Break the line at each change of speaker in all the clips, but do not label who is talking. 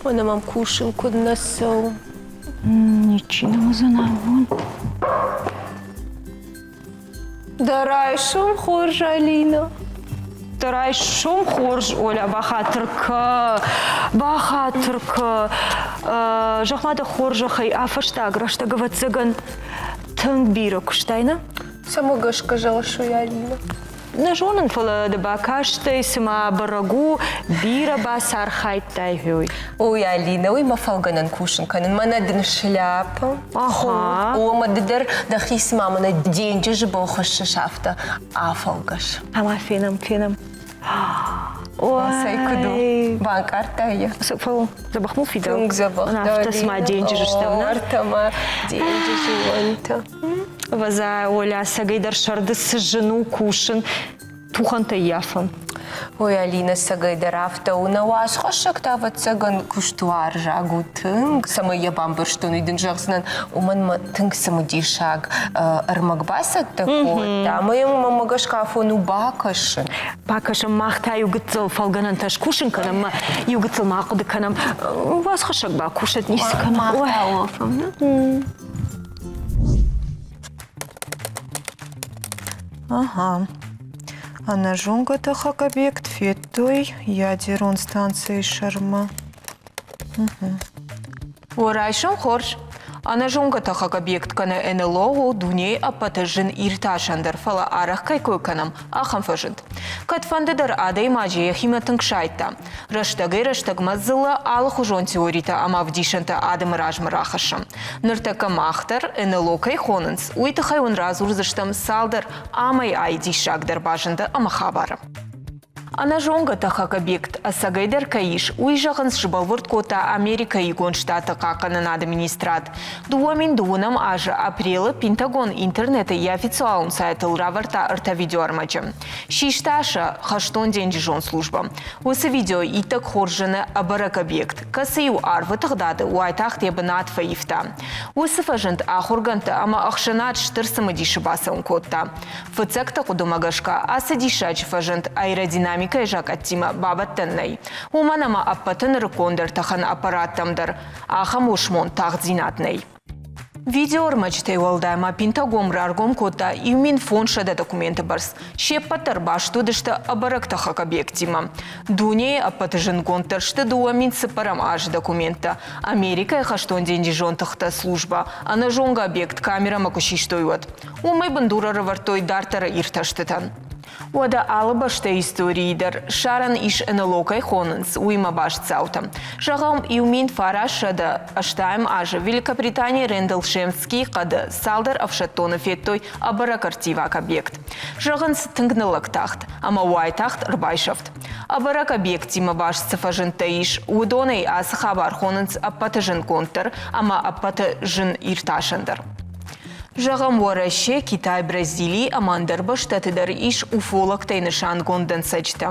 Мӕнӕ мӕм кусын куыд нӕ цӕуы.
Ничи нӕ уыдзӕн абон.
Дӕ райсом хорз, Алина.
Дӕ райсом хорз, Оля, бахатыр кӕ, бахатыр кӕ. Зӕгъ-ма дӕ хорзӕхӕй, а фӕстаг рӕстӕг, ӕвӕццӕгӕн, тынг бирӕ куыстай, нӕ?
Цӕмӕ гӕсгӕ зӕгъыс уый, Алина?
Нӕ зонын, фӕлӕ дӕ бакастӕй цыма бӕрӕг у, бирӕ бацархайдтай, уый.
Ой, Алина, уый мӕ фӕлгӕнӕн кусын кӕнын. Мӕнӕ дын шляпа, худ, о, мӕ ды дӕр дӕхи цыма мӕнӕ денджызы был хуыссыс, афтӕ афӕлгӕс.
Ӕмӕ фенӕм, фенӕм.
Цӕй куыд у? Банкъардтай йӕ?
Фӕу, дзӕбӕх мыл фидау.
Тынг дзӕбӕх.
Афтӕ цыма денджызы стӕм, нӕ?
Ӕртӕмӕ денджызы уӕнтӕ.
Ӕвӕдза, Оля, ӕцӕгӕйдӕр сӕрды цы зын у кусын, тухӕнтӕ ййафӕм.
Ой, Алинӕ, ӕцӕгӕйдӕр афтӕ у. Нӕ уазхӕссӕг та, ӕвӕццӕгӕн, куыстуарзаг у тынг. Цӕмӕй йӕ бамбӕрстон, уый дын зӕгъдзынӕн, уымӕн мӕ тынг цымыдисаг ӕрмӕг бацӕттӕ кодта. Ӕмӕ йӕм мӕ гӕсгӕ афон у бакӕсын.
Бакӕсӕм, мах та иу гыццыл фӕлгӕнӕнтӕ скусын кӕнӕм, ӕмӕ иу гыццыл ма ахъуыды кӕнӕм. Уазхӕссӕг бакусӕд, ницы кӕнӕм.
Мах та улӕфӕм, нӕ?
Ага. Ӕнӕзонгӕ тӕхӕг объект федтой ядерон станцӕйы сӕрмӕ.
О, райсом хорз. Ӕнӕзонгӕ тӕхӕг объект кӕнӕ НЛО у дунейы ӕппӕты зын иртасӕндӕр, фӕлӕ арӕх кӕй кой кӕнӕм, ахӕм фӕзынд. Кӕдфӕнды дӕр адӕймаджы йӕхимӕ тынг сайдта. Рӕстӕгӕй-рӕстӕгмӕ дзыллӕ алыхуызон теоритӕ ӕмӕ ӕвдисӕнтӕ адӕмы размӕ рахӕссы. Ныртӕккӕ мах дӕр НЛО кӕй хонынц, уый тыххӕй уын радзурдзыстӕм цалдӕр амӕй-ай диссагдӕр базынды ӕмӕ хабары. Ӕнӕзонгӕ тӕхӕг объект ӕцӕгӕйдӕр кӕй ис, уый зӕгъынц сбӕлвырд кодта Америкӕйы Иугонд Штатты хъахъхъӕнынады министрад. 2002 азы апрелы Пентагон интернеты йӕ официалон сайтыл равӕрдта ӕртӕ видеоӕрмӕджы. Систа сӕ хӕстон-денджызон службӕ. Уыцы видео иттӕг хорз зыны ӕбӕрӕг объект, кӕцы-иу арвы тыгъдады уайтагъд йӕ бынат фӕивта. Уыцы фӕзынд ахуыргӕндтӕ ӕмӕ ӕхсӕнад стыр цымыдисы бацӕуын кодта. Фыццӕгты хъуыдымӕ гӕсгӕ, ацы диссаджы фӕзынд аэродинамикӕйы закъӕттимӕ бабӕттӕн нӕй, уымӕн ӕмӕ ӕппӕты нырыккондӕр тӕхӕн аппараттӕм дӕр ахӕм уысмон тагъддзинад нӕй. Видеоӕрмӕджытӕй уӕлдай ма Пентагон раргом кодта 1500 документы бӕрц. Се ппӕт дӕр баст уыдысты ӕбӕрӕг тӕхӕг объекттимӕ. Дунейы ӕппӕты зындгонддӕр сты 2004 азы документтӕ. Америкӕйы хӕстон-денджызон тыхтӕ службӕ ӕнӕзонгӕ объект камерӕмӕ куы систой, уӕд. Уымӕй бындур ӕрӕвӕрдтой дарддӕры иртӕстытӕн. Уӕдӕ алы бӕстӕйы историйы дӕр ссарӕн ис НЛО кӕй хонынц, уыимӕ баст цаутӕ. Зӕгъӕм, 1980 азы Великобританийы Рендлшемскийы хъӕды цалдӕр ӕфсӕддоны федтой ӕбӕрӕг ӕрттиваг объект. Зӕгъынц, тынг ныллӕг тахт, ӕмӕ уайтагъд ӕрбайсӕфт. Ӕбӕрӕг объектимӕ баст цы фӕзындтӕ ис, уыдонӕй ацы хабар хонынц ӕппӕты зындгонддӕр ӕмӕ ӕппӕты зын иртасӕндӕр. Зӕгъӕм, Уӕрӕсе, Китай, Бразили ӕмӕ ӕндӕр бӕстӕты дӕр ис уфологтӕй нысангонд дӕнцӕджытӕ.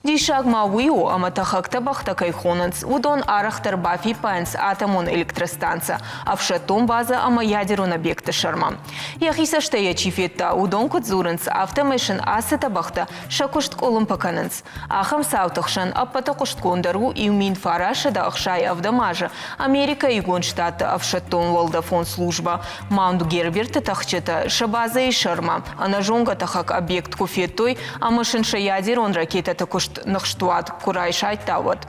Диссаг ма уый у, ӕмӕ тӕхӕгтӕ бӕхтӕ кӕй хонынц, уыдон арӕхдӕр бафиппайынц атомон электростанцӕ, ӕфсӕддон базӕ ӕмӕ ядерон объектты сӕрмӕ. Йӕхи цӕстӕй йӕ чи федта, уыдон куыд дзурынц, афтӕмӕй сын ацы тӕбӕгътӕ сӕ куыст къуылымпы кӕнынц. Ахӕм цауты хсӕн ӕппӕты хъуыстгонддӕр у 1987 азы Америкӕйы Иугонд Штатты ӕфсӕддон-уӕлдӕфон службӕ Маунт Герберты тӕхджытӕ сӕ базӕйы сӕрмӕ ӕнӕзонгӕ тӕхӕг объект куы федтой ӕмӕ сын сӕ ядерон ракетӕты куыст ныхстуат куы райсайдта, уӕд.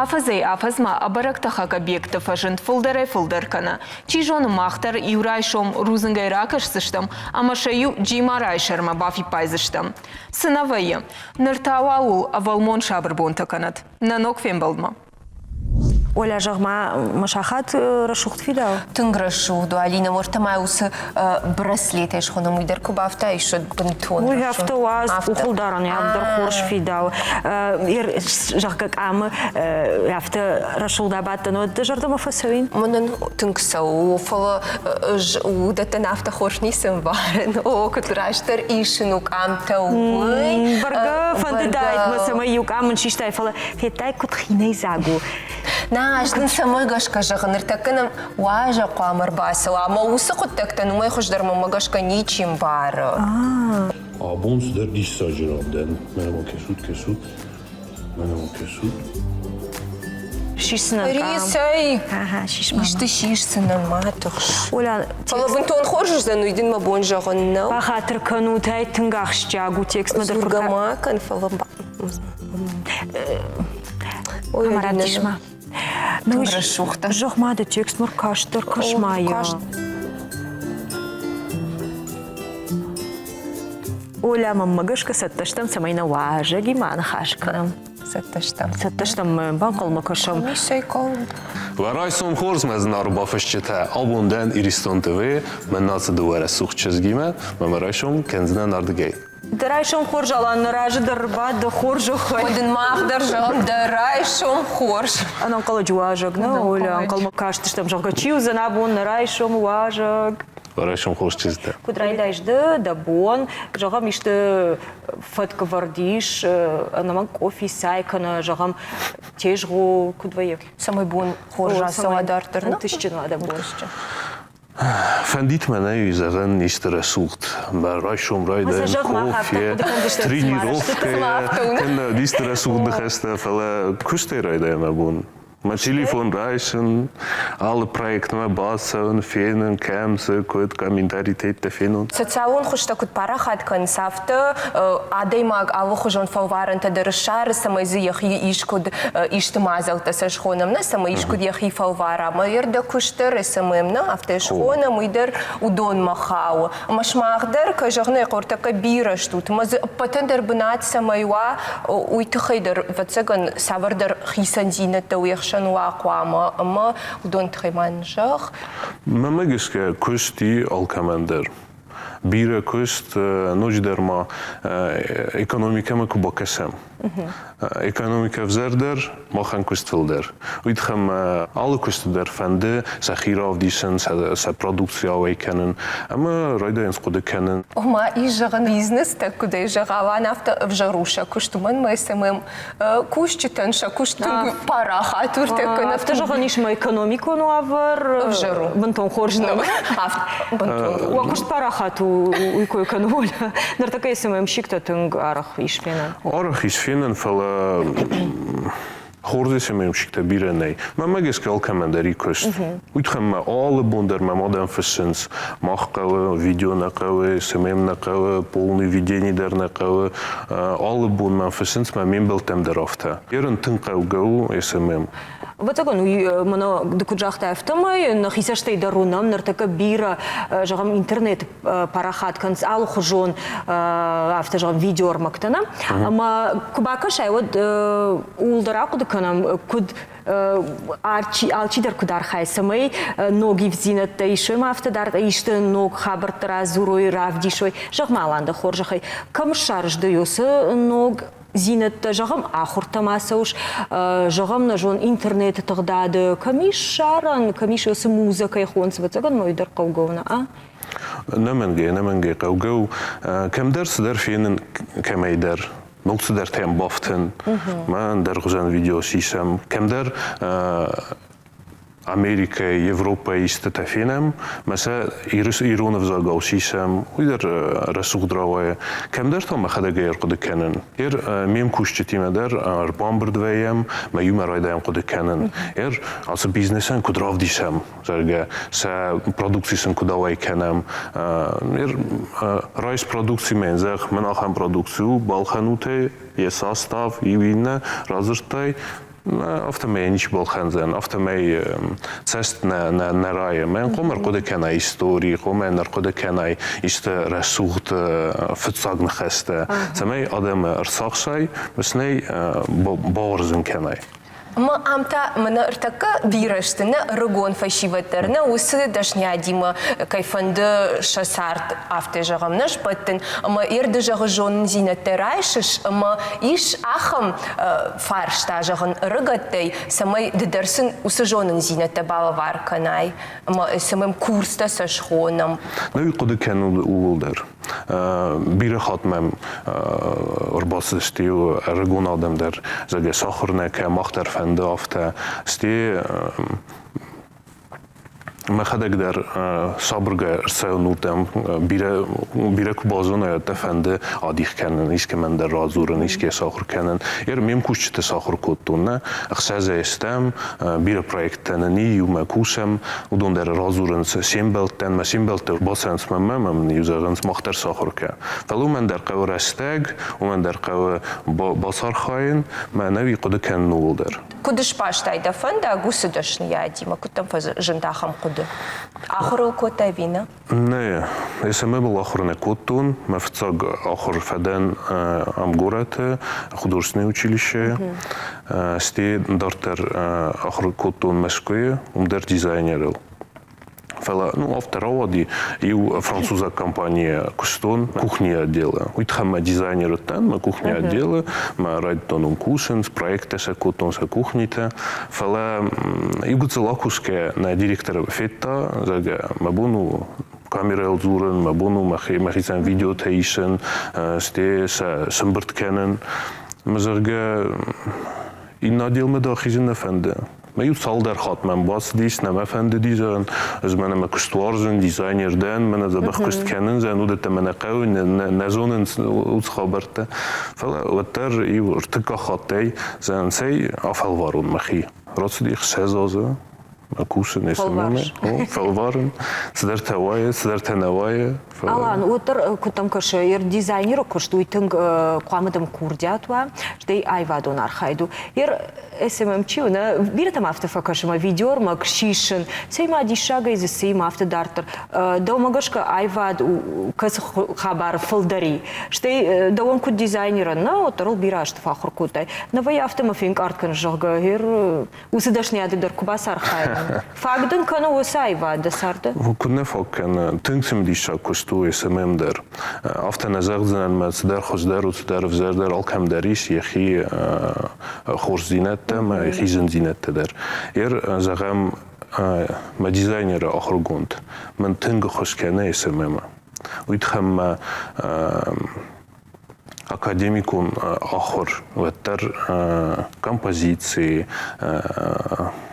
Афӕдзӕй-афӕдзмӕ ӕбӕрӕг тӕхӕг объектты фӕзынд фылдӕрӕй-фылдӕр кӕны. Чи зоны, мах дӕр иу райсом рудзынгӕй ракӕсдзыстӕм ӕмӕ сӕ иу Джимарайы сӕрмӕ бафиппайдзыстӕм. Цы нӕ вӕййы. Ныр та уал уыл ӕвӕлмон сабыр бонтӕ кӕнӕд. Нӕ ног фембӕлдмӕ!
Оля, зӕгъ-ма, мӕ сахат рӕсугъд фидауы?
Тынг рӕсугъд у, Алинӕ, уӕртӕ ма уыцы браслетӕй схонӕм, уый дӕр куы бафтаис, уӕд бынтон
Уый афтӕ уадз, къухылдарӕн дӕр хорз фидауы. Зӕгъгӕ, къамы афтӕ рӕсугъд абадтӕн, уӕд дӕ зӕрдӕмӕ фӕцӕуин?
Мӕнӕн тынг цӕуы, фӕлӕ ӕз уыдӕттӕн афтӕ хорз ницы ӕмбарын. О, куыд растдӕр исын у къамтӕ, уый.
Бӕргӕ фӕндыдаид мӕ, цӕмӕй иу къам мын систай, фӕлӕ федтай, куыд хинӕйдзаг у.
Нӕ, ӕз дын цӕмӕ гӕсгӕ зӕгъын, ныртӕккӕ нӕм уазӕг хъуамӕ ӕрбацӕуа, ӕмӕ уыцы хъуыддӕгтӕн уымӕй хуыздӕр мӕнмӕ гӕсгӕ ничи мбары.
Абон цыдӕр диссаджы ран дӕн. Мӕнӕ ма кӕсут, кӕсут. Мӕнӕ ма кӕсут.
Сисдзынӕн къам.
Рисӕй!
Ага, сисма.
Исты сисдзынӕн, ма тыхс.
Оля,
Фӕлӕ бынтон хорз уыдзӕн, уый дын мӕ бон зӕгъын нӕу.
Бахатыр кӕнут, ай тынг ахсджиаг у текстмӕ дӕр.
Дзургӕ ма кӕн, фӕлӕ
Ой, равдис-ма.
Тынг рӕсугъд.
Зӕгъ-ма, дӕ текст мыр каст дӕр кӕс-ма йӕ. Оля, мӕнмӕ гӕсгӕ цӕттӕ стӕм, цӕмӕй нӕ уазӕгимӕ аныхас кӕнӕм.
Цӕттӕ стӕм.
Цӕттӕ стӕм, банхъӕлмӕ кӕсӕм.
Уӕ райсом хорз, мӕ зынаргъ бафысджытӕ! Абон дӕн Иристон ТВ, мӕн наци дыууӕ рӕсугъд чызгимӕ, мӕ райсом кӕндзынӕн ардыгӕй.
Дӕ райсом хорз, Алан, нӕ разы дӕр рбад, дӕ хорзӕхӕй.
Ой, дын мах дӕр зӕгъӕм, дӕ райсом хорз.
Ӕнӕнхъӕлӕджы уазӕг, нӕ, Оля, ӕнхъӕлмӕ кастыстӕм, зӕгъгӕ, чи уыдзӕн абон нӕ райсомы уазӕг?
Райсом хорз чызджытӕ.
Куыд райдайыс ды, дӕ бон, зӕгъӕм, исты фӕткӕвӕрд ис, ӕнӕмӕнг къофи, цай кӕнӕ, зӕгъӕм, тезгъо, куыд вӕййы?
Цӕмӕй бон хорз ацӕуа дарддӕр, нӕ?
Ӕнтыстджын уа дӕ бон.
Фӕндит мӕ нӕй зӕгъӕн исты рӕсугъд. Мӕ райсом райдайӕн кофе, тренировкӕ, кӕнӕ исты рӕсугъд ныхӕстӕ, фӕлӕ куыстӕй райдайӕм абон. Мӕ телефон райсын, алы проектмӕ бацӕуын, фенын, кӕм цы, куыд, комментаритеттӕ фенон.
Социалон хуызтӕ куыд парахат кӕнынц, афтӕ адӕймаг алыхуызон фӕлварӕнтӕ дӕр ссары, цӕмӕй дзы йӕхи искуыд исты мадзӕлттӕ сӕ схонӕм, нӕ, цӕмӕй искуыд йӕхи фӕлвара. Мӕ дӕ куыст дӕр СММ, нӕ, афтӕ схонӕм, уый дӕр уыдонмӕ хауы. Ӕмӕ сымах дӕр, кӕй зӕгъын ӕй хъӕуы, ӕртӕккӕ бирӕ стут, ӕмӕ дзы ӕппӕтӕн дӕр бынат цӕмӕй уа, уый тыххӕй дӕр, ӕвӕццӕгӕн, цавӕрдӕр хицӕндзинӕдтӕ уе хсӕн уа хъуамӕ, ӕмӕ уыдон тыххӕй ма нын зӕгъ.
Мӕнмӕ гӕсгӕ, куыст и алкӕмӕн дӕр. Бирӕ куыст, ноджыдӕр ма экономикӕмӕ куы бакӕсӕм. Экономикӕ ӕвзӕрдӕр, махӕн куыст фылдӕр. Уый тыххӕй мӕ алы куысты дӕр фӕнды сӕхи равдисын, сӕ продукци ауӕй кӕнын ӕмӕ райдайынц хъуыды кӕнын.
Ома, ис зӕгъӕн бизнестӕ куыдӕй зӕгъӕлӕн, афтӕ ӕвзӕр у сӕ куыст, уымӕн мӕ СММ кусджытӕн сӕ куыст тынг парахат уртӕккӕ.
Афтӕ зӕгъӕн ис, мӕ экономикон уавӕр
ӕвзӕр у.
Бынтон хорз нӕу.
Бынтон.
Уӕ куыст парахат у, уый кой кӕны Оля. Ныртӕккӕ СММщиктӕ тынг арӕх ис фенӕн.
Арӕх ис фенӕн, фӕлӕ хорз СММщиктӕ бирӕ нӕй. Мӕнмӕ гӕсгӕ алкӕмӕн дӕр и куыст. Уый тыххӕй мӕ алы бон дӕр мӕ мадӕн фыссынц, мах хъӕуы, видео нӕ хъӕуы, СММ нӕ хъӕуы, полный ведение дӕр нӕ хъӕуы. Алы бон мӕм фыссынц, мӕ ме мбӕлттӕм дӕр афтӕ. Ерын тынг хъӕугӕ у СММ.
Ӕвӕццӕгӕн, уый мӕнӕ ды куыд загътай, афтӕмӕй нӕхи цӕстӕй дӕр уынӕм, ныртӕккӕ бирӕ, зӕгъӕм, интернет парахат кӕнынц алыхуызон, афтӕ зӕгъӕм, видеоӕрмӕгтӕ, нӕ? Ӕмӕ куы бакӕсай, уӕд ууыл дӕр ахъуыды кӕнӕм, куыд алчидӕр куыд архайы, цӕмӕй ног ивддзинӕдтӕ исой ма афтӕ дард исты ног хабӕрттӕ радзурой, равдисой. Зӕгъ-ма, Алан, дӕ хорзӕхӕй, кӕм ссарыс ды уыцы ног дзинӕдтӕ, зӕгъӕм, ахуыртӕм ацӕуыс, зӕгъӕм, нӕ зон, интернеты тыгъдады кӕм ис ссарӕн, кӕм ис уыцы музӕ кӕй хонынц, ӕвӕццӕгӕн, уый дӕр хъӕугӕ у, нӕ?
Ӕнӕмӕнгӕй, ӕнӕмӕнгӕй хъӕугӕ у. Кӕмдӕр цыдӕр фенын, кӕмӕйдӕр ног цыдӕртӕм бафтын, мӕ ӕндӕргъуызӕн видео сисӕм. Кӕмдӕр Америкӕйы, Европӕйы истытӕ фенӕм, мӕ сӕ ирон ӕвзагау сисӕм, уый дӕр рӕсугъд рауайы. Кӕмдӕр та мӕхӕдӕг ӕрхъуыды кӕнын. Ер ме мкусджытимӕ дӕр ӕрбамбырд вӕййӕм, мӕ иумӕ райдайӕм хъуыды кӕнын. Ер ацы бизнесӕн куыд равдисӕм, зӕгъгӕ, сӕ продукци сын куыд ауӕй кӕнӕм. Райс продукци мӕн зӕгъ, мӕн ахӕм продукци у, балхӕнут ӕй, йӕ состав, иу иннӕ радзырдтай, афтӕмӕй ничи балхӕндзӕн, афтӕмӕй цӕст нӕ, нӕ, нӕ райы. Мӕн хъуамӕ ӕрхъуыды кӕнай истори, хъуамӕ ӕрхъуыды кӕнай исты рӕсугъд фыццаг ныхӕстӕ, цӕмӕй адӕмы ӕрцахсай, снӕй бауарзын кӕнай.
Ӕмӕ ам та мӕнӕ ӕртӕккӕ бирӕ сты нӕ ӕрыгон фӕсивӕд дӕр, нӕ уыцы дӕсниадимӕ кӕй фӕнды сӕ цард, афтӕ зӕгъӕм, нӕ сбӕттын. Ӕмӕ ӕрды зӕгъы зонындзинӕдтӕ райсыс ӕмӕ ис ахӕм фарста, зӕгъын, ӕрыгӕттӕй, цӕмӕй ды дӕр сын уыцы зонындзинӕдтӕ балӕвар кӕнай ӕмӕ цӕмӕн курстӕ сӕ схонӕм.
Нӕ уый хъуыды кӕнын ууыл дӕр. Бирӕ хатт мӕм ӕрбацыдысты ӕрыгон адӕм дӕр, зӕгъгӕ, сахуыр нӕ кӕ, мах дӕр фӕнды афтӕ. Стӕй мӕхӕдӕг дӕр сабыргай ӕрцӕуын уырдӕм, бирӕ, бирӕ куы базонай, уӕд дӕ фӕнды адих кӕнын, искӕмӕн дӕр радзурын, искӕй сахуыр кӕнын. Ер ме мкусджыты сахуыр кодтон, нӕ, ӕхсӕзӕй стӕм, бирӕ проекттӕ нын и, иумӕ кусӕм, уыдон дӕр радзурынц се мбӕлттӕн, мӕ се мбӕлттӕ бацӕуынц мӕнмӕ, ӕмӕ мын иу зӕгъынц, мах дӕр сахуыр кӕ. Фӕлӕ уымӕн дӕр хъӕуы рӕстӕг, уымӕн дӕр хъӕуы бацархайын, мӕнӕуи хъуыды кӕнын ууыл дӕр.
Куыд сбастай дӕ фӕндаг уыцы дӕсныйадимӕ? Куыд дӕм фӕзынд ахӕм хъуыды? Ахуыр ыл кодтай ӕви нӕ?
Нӕ, СММ-ыл ахуыр нӕ кодтон. Мӕ фыццаг ахуыр фӕдӕн ам горӕты художественный училищейы. Стӕй дарддӕр ахуыр кодтон Мӕскуыйы, уым дӕр дизайнерыл. Фӕлӕ ну, афтӕ рауади, иу французаг компанийы куыстон кухнийы отделы. Уый тыххӕй мӕ дизайнер уыдтӕн, мӕ кухнийы отделы, мӕ райдыдтон уым кусын, проекттӕ сӕ кодтон сӕ кухнитӕ. Фӕлӕ иу гыццыл акусгӕ нӕ директор федта, зӕгъгӕ, мӕ бон у камерӕйыл дзурын, мӕ бон у мӕхицӕн видеотӕ исын, стӕй сӕ сӕмбырд кӕнын. Мӕ зӕгъгӕ, иннӕ отделмӕ дӕ ахизын нӕ фӕнды. Мӕ иу цалдӕр хатт мӕм бацыдис, нӕ мӕ фӕндыди, зӕгъын, ӕз мӕнӕ мӕ куыст уарзын, дизайнер дӕн, мӕнӕ дзӕбӕх куыст кӕнын, зӕгъын, уыдӕттӕ мӕ нӕ хъӕуы, нӕ зонынц уыцы хабӕрттӕ. Фӕлӕ уӕддӕр иу ӕртыккаг хаттӕй, зӕгъын, цӕй, афӕлварон мӕхи. Рацыди 6 азы, мӕ кусын, СММ-ы, фӕлварын, цыдӕртӕ уайы, цыдӕртӕ нӕ уайы.
Алан, уӕддӕр куыд дӕм кӕсы, дизайнеры куыст уый тынг хъуамӕ дӕм курдиат уа, стӕй аивадон архайд у. Ер SMM чи у, нӕ бирӕтӕм афтӕ фӕкӕсы, мӕ видеоӕрмӕг сисын, цӕй ма диссагӕй дзы цы ма афтӕ дарддӕр. Дӕумӕ гӕсгӕ аивад кӕцы хабар фылдӕр и? Стӕй дӕуӕн куыд дизайнерӕн, нӕ, уӕддӕр ыл бирӕ азты фӕахуыр кодтай. Нӕ вӕййы афтӕ мӕ фенкъард кӕныс, зӕгъгӕ, ер уыцы дӕсныйады дӕр куы бацархайын. Фаг дын кӕны уыцы аивад дӕ царды?
Куыд нӕ фаг кӕны? Тынг цымыдисаг куыст у SMM дӕр. Афтӕ нӕ зӕгъдзынӕн, мӕ цыдӕр хуыздӕр у, цыдӕр ӕвзӕрдӕр, алкӕм дӕр ис йӕхи хорздзинӕдтӕ ӕмӕ йӕхи зындзинӕдтӕ дӕр. Ер, зӕгъӕм, мӕ дизайнеры ахуыргонд мын тынг ӕххуыс кӕны SMM-ы. Уый тыххӕй мӕ академикон ахуыр, уӕддӕр композици,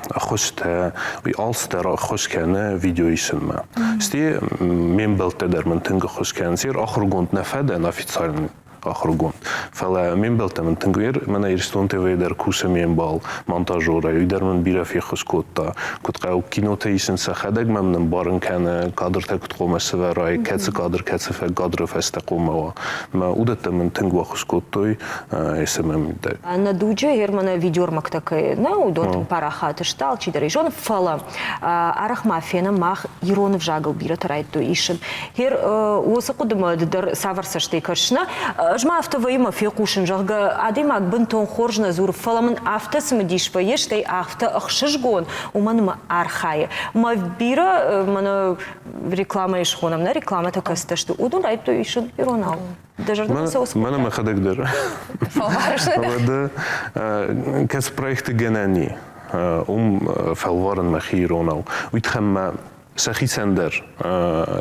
ӕххуыстӕ, уый алцыдӕр ӕххуыс кӕны видеоисынмӕ. Стӕй ме мбӕлттӕ дӕр мын тынг ӕххуыс кӕнынц. Ахуыргонд нӕ фӕдӕн официальный ахуыргонд, фӕлӕ ме мбӕлттӕ мын тынг мӕнӕ Ирыстон ТВ дӕр кусы ме мбал монтажерӕй, уый дӕр мын бирӕ феххуыс кодта. Куыд хъӕуы кинотӕ исын, сӕхӕдӕг мӕм нымбарын кӕны, кадртӕ куыд хъуамӕ сӕвӕрай, кӕцы кадр кӕцы кадры фӕстӕ хъуамӕ уа. Мӕ уыдӕттӕ мын тынг баххуыс кодтой SMM-мидӕг.
Нӕ дуджы Германы видеоӕрмӕгтӕ кӕй нӕ, уыдон тынг парахат сты, алчидӕр ӕй зоны, фӕлӕ арӕх ма фенӕм мах ирон ӕвзагыл бирӕтӕ райдыдтой исын. Гер, уыцы хъуыдымӕ ды дӕр цавӕр цӕстӕй кӕсыс? Нӕ, ӕз ма афтӕ вӕййы мӕ фехъусын, зӕгъгӕ, адӕймаг бынтон хорз нӕ дзуры, фӕлӕ мын афтӕ цымыдис вӕййы, стӕй афтӕ ӕхсызгон, уымӕн ӕмӕ архайы. Мӕ бирӕ мӕнӕ рекламӕйы схонӕм, нӕ рекламӕтӕ кӕцытӕ сты, уыдон райдыдтой исын иронау. Дӕ зӕрдӕмӕ цӕуы
Мӕнӕ мӕхӕдӕг дӕр. Уӕдӕ кӕцы проекты гӕнӕн и, уым фӕлварын мӕхи иронау. Уый тыххӕй мӕ сӕхицӕн дӕр,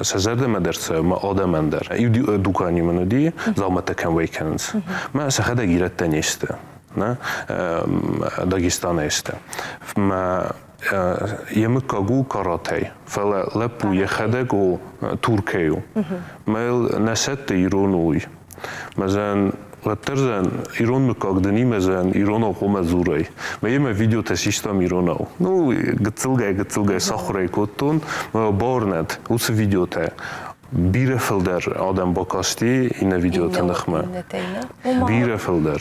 сӕ зӕрдӕмӕ дӕр цӕуы, мӕ адӕмӕн дӕр. Иу дукани мын уыди, дзаумӕттӕ кӕм уӕй кӕнынц. Мӕ сӕхӕдӕг ирӕттӕ не сты, нӕ Дагестанӕй сты. Мӕ йӕ мыггаг у Каратӕй, фӕлӕ лӕппу йӕхӕдӕг у Туркӕй у. Мӕ йыл нӕ сӕтты ирон у уый. Мӕ зӕн уӕддӕр зӕн ирон мыггаг дын и, мӕ зӕн иронау хъуамӕ дзурай. Мӕ йемӕ видеотӕ систам иронау. Ну, гыццылгай-гыццылгай сахуыр ӕй кодтон, мӕ бауырнӕд, уыцы видеотӕ бирӕ фылдӕр адӕм бакасти иннӕ видеоты ныхмӕ. Бирӕ фылдӕр.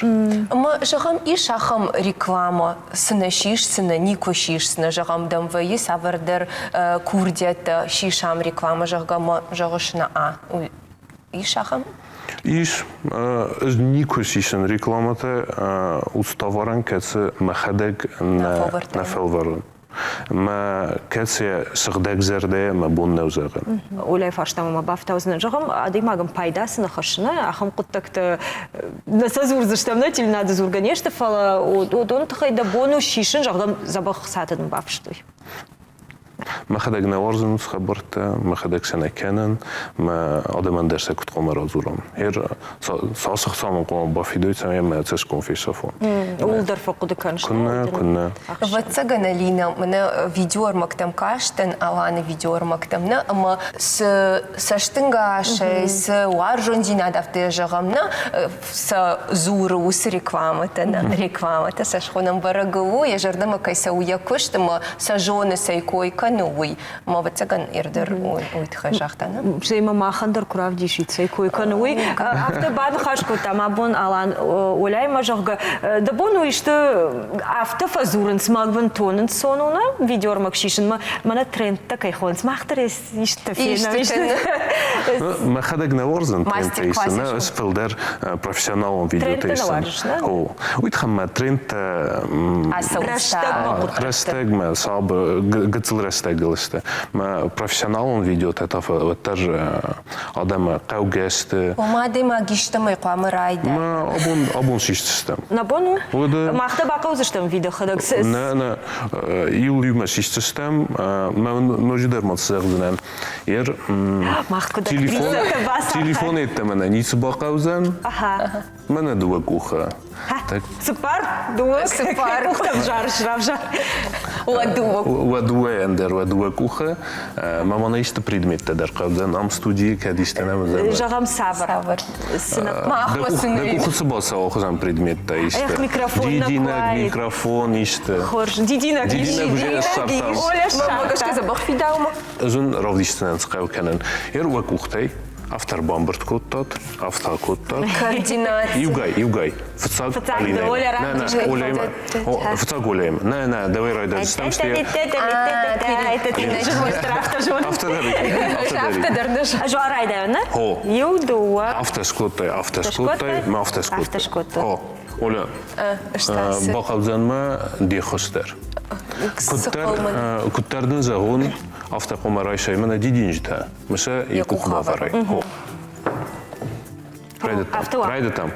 Ӕмӕ, зӕгъӕм, ис ахӕм рекламӕ, цы нӕ сисдзынӕ, никуы сисдзынӕ, зӕгъӕм, дӕм вӕййы цавӕрдӕр курдиӕттӕ, сисӕм рекламӕ, зӕгъгӕ, мӕ зӕгъыс, нӕ, ис ахӕм?
Ис. Ӕз никуы сисын рекламӕтӕ уыцы товарӕн, кӕцы мӕхӕдӕг нӕ фӕлварын. Мӕ кӕцыйӕ сыгъдӕг зӕрдӕйӕ мӕ бон нӕу зӕгъын.
Оляйы фарстамӕ ма бафтаудзынӕн. Зӕгъӕм, адӕймагӕн пайда цы нӕ хӕссы, ахӕм хъуыддӕгтӕ нӕ сӕ дзурдзыстӕм, нӕ телеуынады дзургӕ не сты, фӕлӕ уыдон тыххӕй дӕ бон у сисын, зӕгъӕм, дзӕбӕх хцатӕ дын бафыстой.
Мӕхӕдӕг нӕ уарзын уыцы хабӕрттӕ, мӕхӕдӕг сӕ нӕ кӕнын, мӕ адӕмӕн дӕр сӕ куыд хъуамӕ радзурон. Ер цас ӕхца мын хъуамӕ бафидой, цӕмӕй мӕ цӕсгом фесафон.
Ууыл дӕр фӕхъуыды кӕныс?
Куыннӕ, куыннӕ.
Ӕвӕццӕгӕн, Алинӕ, мӕнӕ видеоӕрмӕгтӕм кастӕн, Аланы видеоӕрмӕгтӕм, нӕ, ӕмӕ цы цӕстынгасӕй, цы уарзондзинад, афтӕ зӕгъӕм, нӕ, сӕ дзуры уыцы рекламӕтӕ, нӕ рекламӕтӕ сӕ схонӕм бӕрӕг у, йӕ зӕрдӕмӕ кӕй цӕуы йӕ куыст ӕмӕ сӕ зоны, цӕй кой кӕны, уый. Ӕмӕ ӕвӕццӕгӕн Ирдӕр уый тыххӕй загъта, нӕ?
Стӕй ма махӕн дӕр куы равдисид, цӕй кой кӕны, уый. Афтӕ баныхас кодтам абон Алан Оляимӕ, зӕгъгӕ, дӕ бон у исты афтӕ фӕдзурынц, мӕ бынтон ӕнцон у нӕ видеоӕрмӕг сисынмӕ, мӕнӕ трендтӕ кӕй хонынц, мах дӕр исты фенӕм.
Мӕхӕдӕг нӕ уарзын трендтӕ исын, ӕз фылдӕр профессионалон видеотӕ исын. О, уый тыххӕй мӕ трендтӕ рӕстӕгмӕ сабыр гыццыл рӕстӕгыл сты. Мӕ профессионалон видеотӕ та уӕддӕр адӕмы хъӕугӕ сты.
Ома адӕймаг истӕмӕй хъуамӕ райдай.
Мӕ абон абон систыстӕм.
Нӕ бон у? Мах та бахъӕудзыстӕм видеохӕдӕг.
Нӕ, нӕ, иу иумӕ систыстӕм. Мӕ ноджыдӕр ма цы зӕгъдзынӕн. Ер телефон телефон йеддӕмӕ нӕ ницы бахъӕудзӕн. Мӕнӕ дыууӕ къухы.
Цыппар? Дыууӕ цыппар къухтӕ взарыс, равзар.
Уӕ дыууӕ.
Уӕ дыууӕйӕн дӕр уӕ дыууӕ къухы. Мӕ мӕнӕ исты предметтӕ дӕр хъӕудзӕн ам студийы, кӕд исты нӕ уыдзӕн.
Зӕгъӕм, цавӕр?
Цавӕр?
Дӕ къухы цы бацӕуа хуызӕн предметтӕ исты?
Эх, микрофон
Дидинӕг, микрофон исты.
Хорз, дидинӕг
Дидинӕг уже ссардтам.
Оля ссардта. Дзӕбӕх фидаума.
Ӕз уын равдисдзынӕн цы хъӕуы кӕнын. Ер уӕ къухтӕй афтӕ ӕрбамбырд кодтат, афтӕ кодтат.
Координаци.
Иугай, иугай. Фыццаг Алинӕ. Нӕ, нӕ, Оляимӕ. Фыццаг Оляимӕ. Нӕ, нӕ, дӕуӕй райдайдзыстӕм. Афтӕ дӕр.
Афтӕ дӕр.
Ӕз райдайон, нӕ?
О.
Иу, дыууӕ.
Афтӕ скодтай, афтӕ скодтай, мӕ афтӕ скодтай.
Афтӕ скодтай.
О, Оля, бахъӕудзӕн мӕ де ххуыс дӕр. Куыддӕр, куыддӕр дын зӕгъон, афтӕ хъуамӕ райсай мӕнӕ дидинджытӕ. Мӕ йӕ къух бавӕрай. О. Райдыдтам. Райдыдтам.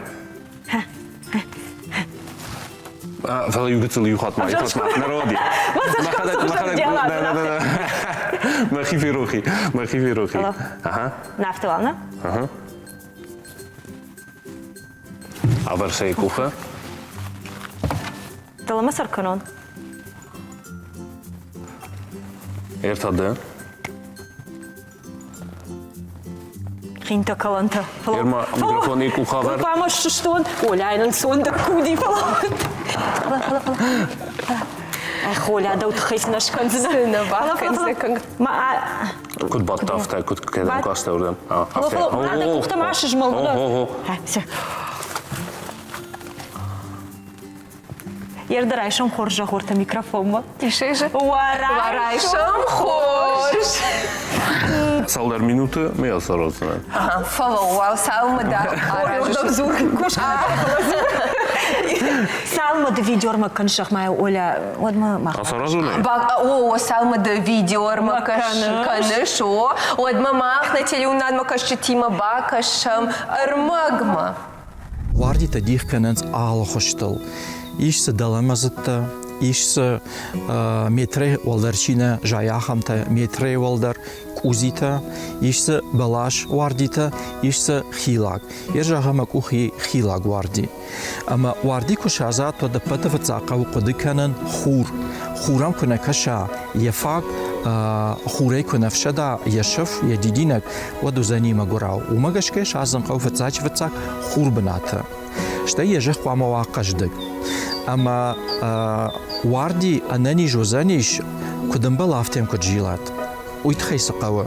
Фӕлӕ иу гыццыл иу хатт ма, иу хатт ма. Нӕ рауади. Мӕхӕдӕг, мӕхӕдӕг, нӕ, нӕ, нӕ, нӕ. Мӕхи ферохи, мӕхи ферохи. Ага.
Нафтуал, нӕ?
Ага. Авӕр сӕ къухы.
Дӕлӕмӕ сӕр кӕнон.
Ӕртӕ дӕ.
Хинтӕ кӕлӕнтӕ.
Ерма микрофон и къухавӕр.
Хъуамӕ сыстон. Оля йын ӕнцондӕр куди, фӕлӕ. Эх, Оля, дӕу тыххӕй цы нӕ скӕндзынӕ.
Цы нӕ бакӕндзынӕ.
Ма
Куыд бадт афтӕ, куыд кӕдӕм кастӕ уырдӕм?
Фӕлӕ дӕ къухтӕ ма сызмӕлгъ. Ердӕ райсом хорз зӕгъортӕ микрофонмӕ.
Уӕ райсом хорз!
Цалдӕр минуты ме ацараздзынӕн.
Фӕлӕуу, уал цалынмӕ дӕ аразыс.
Цалынмӕ ды видеормӕ кӕныс, зӕгъ-ма, Оля, уӕдмӕ мах.
Ацаразон ӕй?
О, цалынмӕ ды видеормӕ кӕныс, о, уӕдмӕ мах нӕ телеуынадмӕ кӕсджытимӕ бакӕсӕм ӕрмӕгмӕ.
Уардитӕ дих кӕнынц алы хуызтыл. Ис дзы дӕлӕмӕдзыдтӕ, ис дзы метрӕй уӕлдӕр чи нӕ зайы, ахӕмтӕ, метрӕй уӕлдӕр къудзитӕ, ис дзы бӕлас уардитӕ, ис дзы хилаг. Йе зӕгъы мӕ къух и хилаг уарди. Ӕмӕ уарди куы садзат, уӕд ӕппӕты фыццаг хъӕуы хъуыды кӕнын хур. Хурӕн куы нӕ кӕса, йӕ фаг хурӕй куы нӕ фсӕда йӕ сыф, йӕ дидинӕг, уӕд уыдзӕни мӕгуырау. Уымӕ гӕсгӕ садзын хъӕуы фыццаджы-фыццаг хурбынаты. Стӕй йӕ зӕхх хъуамӕ уа хъӕздыг. Ӕмӕ уарди ӕнӕниз уыдзӕнис, куыд ӕмбӕлы, афтӕ йӕм куыд зилат. Уый тыххӕй цы хъӕуы?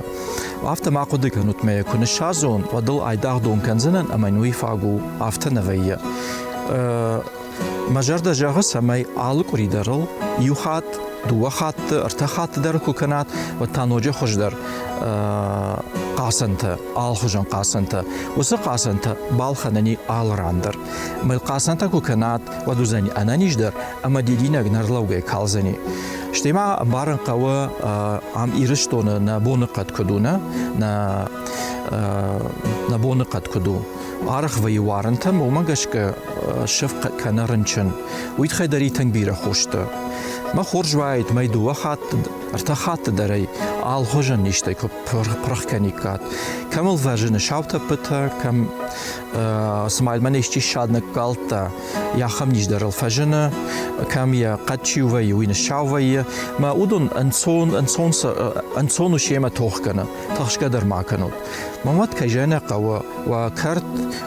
Афтӕ ма хъуыды кӕнут, мӕ йӕ куы ныссадзон, уӕд ыл айдагъ дон кӕндзынӕн ӕмӕ йын уый фаг у, афтӕ нӕ вӕййы. Мӕ зӕрдӕ зӕгъы, цӕмӕй алы къуыри дӕр ыл иу хатт, дыууӕ хатты, ӕртӕ хатты дӕр куы кӕнат, уӕд та ноджы хуыздӕр. хъацӕнтӕ, алхуызон хъацӕнтӕ. Уыцы хъацӕнтӕ балхӕнӕни алы ран дӕр. Мыл хъацӕнтӕ куы кӕнат, уӕд уыдзӕни ӕнӕниздӕр ӕмӕ дидинӕг нӕрлӕугӕ калдзӕни. Стӕй ма ӕмбарын хъӕуы, ам Ирыстоны нӕ боныхъӕд куыд у, нӕ, нӕ боныхъӕд куыд у. Арӕх вӕййы уарынтӕм, уымӕ гӕсгӕ сыф кӕнӕ рынчын. Уый тыххӕй дӕр и тынг бирӕ хостӕ. Мӕ хорз уаид, мӕй дыууӕ хатты, ӕртӕ хатты дӕр ӕй алхуызӕн низтӕй куы пырх кӕниккат. Кӕм ыл фӕзыны сау тӕппытӕ, кӕм цыма мӕн исчи ссад ныккалдта, ахӕм низ дӕр ыл фӕзыны, кӕм йӕ хъӕд чи вӕййы, уый ныссау вӕййы. Мӕ уыдон ӕнцон, ӕнцон, ӕнцон у семӕ тох кӕнын, тыхсгӕ дӕр ма кӕнут. Мӕн уӕд кӕй зӕгъын хъӕуы, уӕ кӕрт,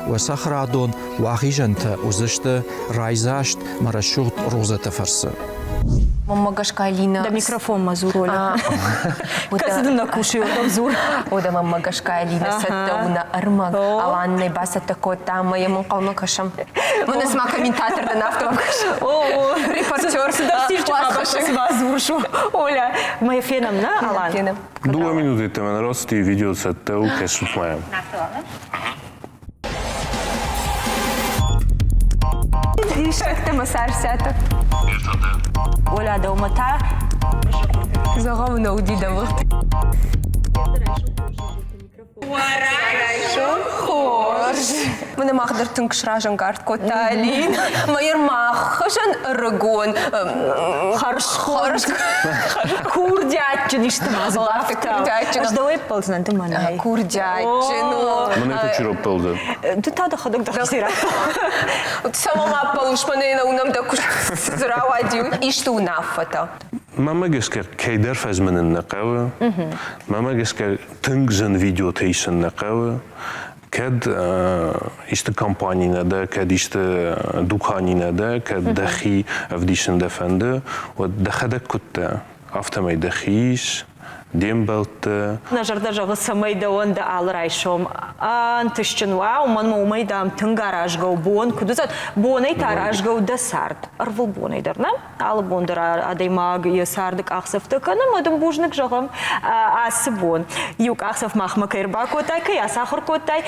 уӕ цӕхӕрадон, уӕ ахизӕнтӕ уыдзысты райдзаст мӕ рӕсугъд розӕты фӕрцы.
Мамма гӕсгӕ Алина...
Да микрофонмӕ дзур, Оля. Кӕцы дын нӕ кусы, уырдӕм дзур.
Ода мамма гӕсгӕ Алина цӕттӕ у нӕ ӕрмӕг. Аланнӕ бацӕттӕ кодта ӕмӕ йӕм ӕнхъӕлмӕ кӕсӕм. Мӕнӕ цыма комментатор дӕн, афтӕ мӕм кӕсы. Репортер.
Цыдӕр сирчы бадзурыс, Оля. Мӕ фенӕм, нӕ, Алан?
Фенӕм.
Дыууӕ минуты йеддӕмӕ рацыди, видео цӕттӕ у, кӕсут ма йӕм.
Диссӕгтӕ мӕ царциатӕ.
Оля, дӕумӕ та
Зӕгъӕм, нӕ уыди дӕуыл. Хорз. Мӕнӕ мах дӕр тынг сразӕнгард кодта Алин. Мӕ мах хызӕн ӕрыгон
хӕрзхорз курдиатджын исты ма дзы
курдиатджын.
Ӕз дӕуӕй ӕппӕлдзынӕн, ды мӕнӕй.
Курдиатджын.
Мӕнӕй та чи раппӕлдзӕн?
Ды та дӕхӕдӕг дӕхицӕй раппӕл.
Цӕмӕ ма ӕппӕлыс, мӕнӕ нӕ уынӕм дӕ куыст цы рауади, исты уынаффӕтӕ.
Мӕнмӕ гӕсгӕ кӕйдӕр фӕзмынын нӕ хъӕуы. Мӕнмӕ гӕсгӕ тынг зын видеотӕ исын нӕ хъӕуы. Кӕд исты компани нӕ дӕ, кӕд исты дукани нӕ дӕ, кӕд дӕхи ӕвдисын дӕ фӕнды, уӕд дӕхӕдӕг куыд дӕ, афтӕмӕй дӕхи ис, де мбӕлтты.
Нӕ зӕрдӕ зӕгъы, цӕмӕй дӕуӕн дӕ алы райсом ӕнтыстджын уа, уымӕн ӕмӕ уымӕй, дам, тынг аразгӕ у бон куыд уыдзӕн, бонӕй та аразгӕ у дӕ цард, ӕрвылбонӕй дӕр, нӕ? Алы бон дӕр адӕймаг йӕ царды къахдзӕфтӕ кӕны, ӕмӕ дын бузныг зӕгъӕм ацы бон. Иу къахдзӕф махмӕ кӕй ӕрбакодтай, кӕй ацахуыр кодтай,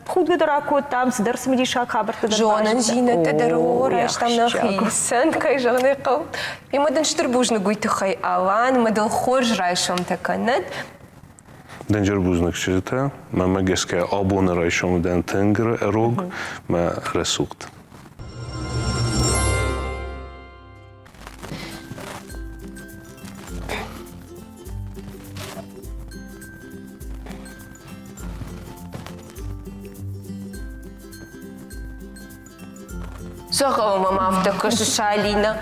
худгӕ дӕр акодтам, цыдӕр цымыдисаг хабӕрттӕ дӕр
Зонындзинӕдтӕ дӕр райстам нӕхицӕн, кӕй зӕгъын ӕй хъӕуы. Ӕмӕ дын стыр бузныг уый тыххӕй, Алан, ӕмӕ дыл хорз райсомтӕ кӕнӕд.
Дынджыр бузныг чызджытӕ, мӕнмӕ гӕсгӕ абоны райсом дӕн тынг рог мӕ рӕсугъд.
Зӕгъы мӕм афтӕ кӕсы Алинӕ.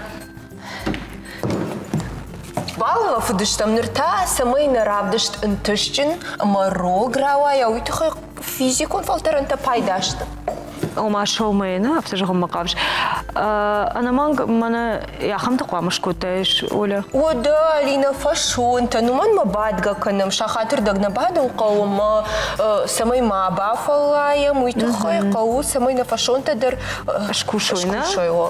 Балулӕфыдыстӕм ныр та, цӕмӕй нӕ равдыст ӕнтыстджын ӕмӕ рог рауайа, уый тыххӕй физикон фӕлтӕрӕнтӕ пайда сты.
Ома сӕумӕйы нӕ, афтӕ зӕгъынмӕ хъавыс. Ӕнӕмӕнг мӕнӕ ахӕмты хъуамӕ скодтаис, Оля.
Уӕдӕ, Алинӕ, фӕсонтӕ, уымӕн мӕ бадгӕ кӕнӕм, сахатырдӕг нӕ бадын хъӕуы мӕ цӕмӕй ма бафӕллайӕм, уый тыххӕй хъӕуы, цӕмӕй нӕ фӕсонтӕ дӕр
скусой, нӕ?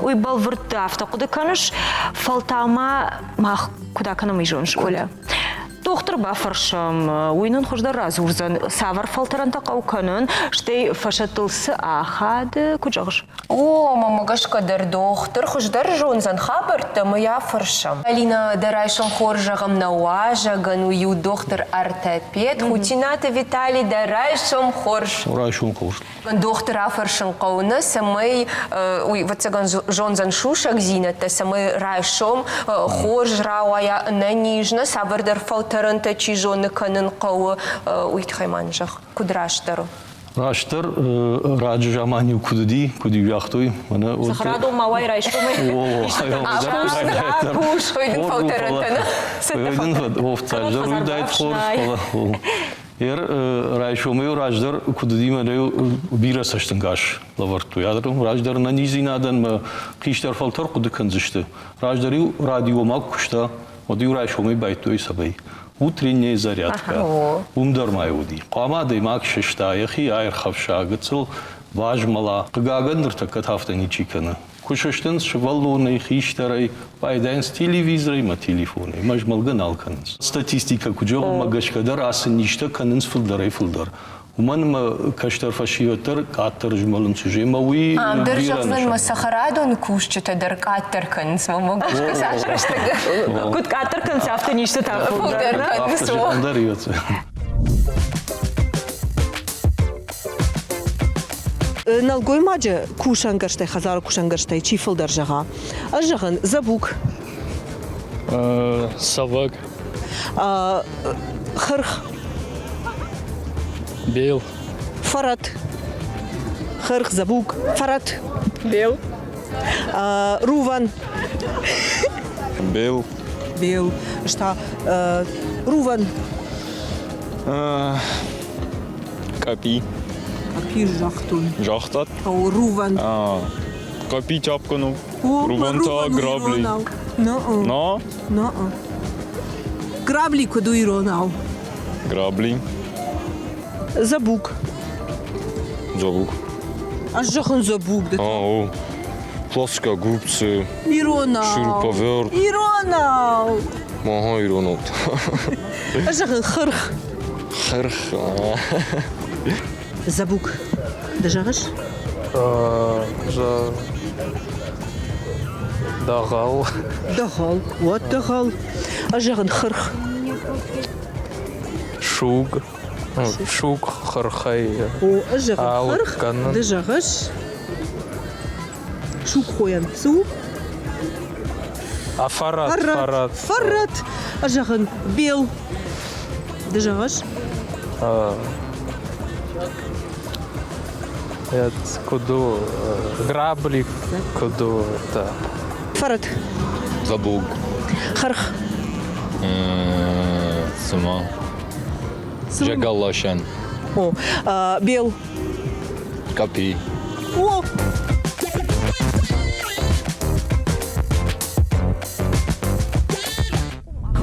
Уый бӕлвырд афтӕ хъуыды кӕныс, фӕлтау ма мах куыд акӕнӕм, уый зоныс, Оля. Дохтыр бафӕрсӕм, уый нын хуыздӕр радзурдзӕн, цавӕр фӕлтӕрӕнтӕ хъӕуы кӕнын, стӕй фӕсӕттыл цы ахады, куыд зӕгъыс?
О, мӕнмӕ гӕсгӕ дӕр дохтыр хуыздӕр зондзӕн хабӕрттӕ ӕмӕ йӕ афӕрсӕм. Алинӕ, дӕ райсом хорз зӕгъӕм нӕ уазӕгӕн, уый у дохтыр-ортопед Хутинаты Виталий, дӕ райсом хорз!
Райсом хорз.
Дохтыр афӕрсын хъӕуы нӕ, цӕмӕй уый, ӕвӕццӕгӕн, зондзӕн сусӕгдзинӕдтӕ, цӕмӕй райсом хорз рауайа ӕнӕниз, нӕ цавӕрдӕр фӕлтӕрӕнтӕ чи зоны кӕнын хъӕуы, уый тыххӕй ма нын зӕгъ, куыд растдӕр у?
Растдӕр раджы заман-иу куыд уыди, куыд-иу загътой, мӕнӕ...
Цӕхӕрадон ма уай райсомӕй.
Акус, фӕлтӕрӕнтӕ.
Хорз, фӕлӕ Ер райсомӕй раздӕр куыд уыди, мӕнӕ бирӕ цӕстӕнгас лӕвӕрдтой. Адӕм раздӕр нӕниздзинадӕн мӕ хистӕр фӕлтӕр хъуыды кӕндзысты. Раздӕр-иу радиомаг куыста, уӕд-иу райсомӕй байдтой цӕмӕй. Утренняя зарядка. Уым дӕр ма уыди. Хъуамӕ адӕймаг сыста, йӕхи аирхӕфса, гыццыл базмӕла. Хъыгагӕн ныртӕккӕ та афтӕ ничи кӕны. Куы сыстынц сывӕллонӕй, хистӕрӕй, байдайынц телевизорӕй ӕмӕ телефонӕй, ӕмӕ змӕлгӕ нал кӕнынц. Статистикӕ куыд зӕгъы, уымӕ гӕсгӕ дӕр ацы низтӕ кӕнынц фылдӕрӕй-фылдӕр. Уымӕн ӕмӕ кӕстӕр фӕсивӕд дӕр къаддӕр змӕлынц уже ӕмӕ уый
Ам дӕр
бирӕ
зӕгъдзӕн, мӕ
нысан.
цӕхӕрадоны кусджытӕ дӕр къаддӕр кӕнынц, мӕ гӕсгӕ цас рӕстӕг
Куыд къаддӕр кӕнынц, афтӕ низтӕ та
фылдӕр кӕнынц.
Афтӕ зӕгъӕн дӕр ис.
Нӕлгоймаджы кусӕнгӕрзтӕй, хӕдзары кусӕнгӕрзтӕй чи фылдӕр зӕгъа? Ӕз зӕгъын, дзӕбуг.
Цӕвӕг.
Хырх.
Бел.
Фӕрӕт. Хырх, дзӕбуг, фӕрӕт.
Бел.
Рувӕн.
Бел.
Бел. Ста рувӕн.
Къӕпи.
Къӕпи загътон.
Загътат?
О, рувӕн.
Къӕпи тяпкан у. Рувӕн та грабли.
Но? Но. Грабли куыд у иронау?
Грабли.
Забуг.
Забуг.
Ӕз зӕгъын забуг.
А, о. Плоскогубцы.
Иронау.
Шуруповерт.
Иронау.
Ага, иронау.
Ӕз зӕгъын хырх.
Хырх.
Забуг. Ды зӕгъыс?
Дӕгъӕл.
Дӕгъӕл. Уӕд дӕгъӕл. Ӕз зӕгъын хырх.
Суг. Суг хырхӕй.
О, ӕз зӕгъын хырх. Ды зӕгъыс? Сугхойӕн цы у?
А фӕрӕт, фӕрӕт.
Фӕрӕт. Ӕз зӕгъын бел. Ды зӕгъыс?
Куыд у? Грабли куыд у?
Фӕрӕт.
Забуг.
Хырх.
Цыма. Зӕгӕлласӕн.
О, бел.
Къӕпи.
О!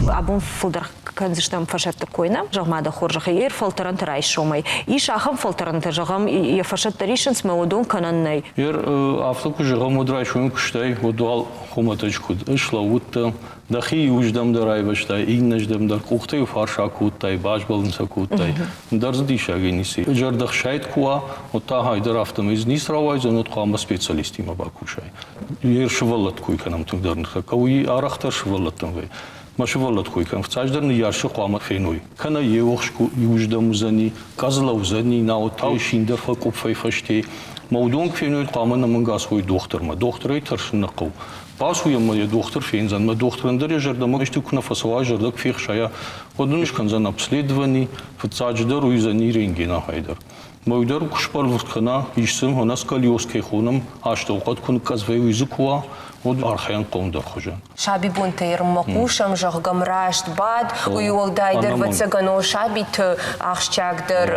Абон фылдӕр кӕндзыстӕм фӕсӕтты кой нӕ, зӕгъ-ма дӕ хорзӕхӕй, йе фӕлтӕрӕнты райсомӕй. Ис ахӕм фӕлтӕрӕнтӕ, зӕгъӕм, йӕ фӕсӕттӕ рисынц, мӕ уыдон кӕнӕн нӕй.
Ер афтӕ куы зӕгъӕм, уӕд райсомы куыстай, уӕд уал хуымӕтӕджы куыд слӕууыдтӕ, Дӕхи иуыздӕм дӕр айвӕзтай, иннӕздӕм дӕр къухтӕ-иу фарс акодтай, базмӕлын сӕ кодтай. Ӕндӕр дзы диссагӕй ницы. Зӕрдӕхсайд куы уа, уӕд та хайдӕр афтӕмӕй дзы ницы рауайдзӕн, уӕд хъуамӕ специалистимӕ бакусай. Йе сывӕллӕтты кой кӕнӕм тынгдӕр ныртӕккӕ, уый арӕхдӕр сывӕллӕттӕм вӕййы. Мӕ сывӕллӕтты кой кӕнӕм, фыццаджыдӕр ныййарджыты хъуамӕ феной. Кӕнӕ йе охс иуыздӕм уыдзӕни, къӕдзлӕ уыдзӕни, науӕд та синдӕр фӕкъуыпфӕй фӕсте. Мӕ уыдон куы феной, хъуамӕ нӕмынг ацӕуой дохтырмӕ. Дохтырӕй тӕрсын нӕ хъӕуы. Бацу йӕм ӕмӕ йӕ дохтыр фендзӕн. Мӕ дохтырӕн дӕр йӕ зӕрдӕмӕ исты куы нӕ фӕцӕуа, зӕрдӕ куы фехсайа, уӕд ын скӕндзӕн обследовани, фыццаджыдӕр уыдзӕни рентгенахай дӕр. Мӕ уый дӕр куы сбӕлвырд кӕна, ис сын ӕнӕ сколиоз кӕй хонӕм, астӕухъӕд куы ныкъкъӕдз вӕййы, уый дзы куы уа, уӕд архайӕн хъомдӕр хуызӕн.
Сабибонтӕ ӕрмӕ хъусӕм, зӕгъгӕм, раст бад, уый уӕлдайдӕр ӕвӕццӕгӕн о сабиты ахсджиагдӕр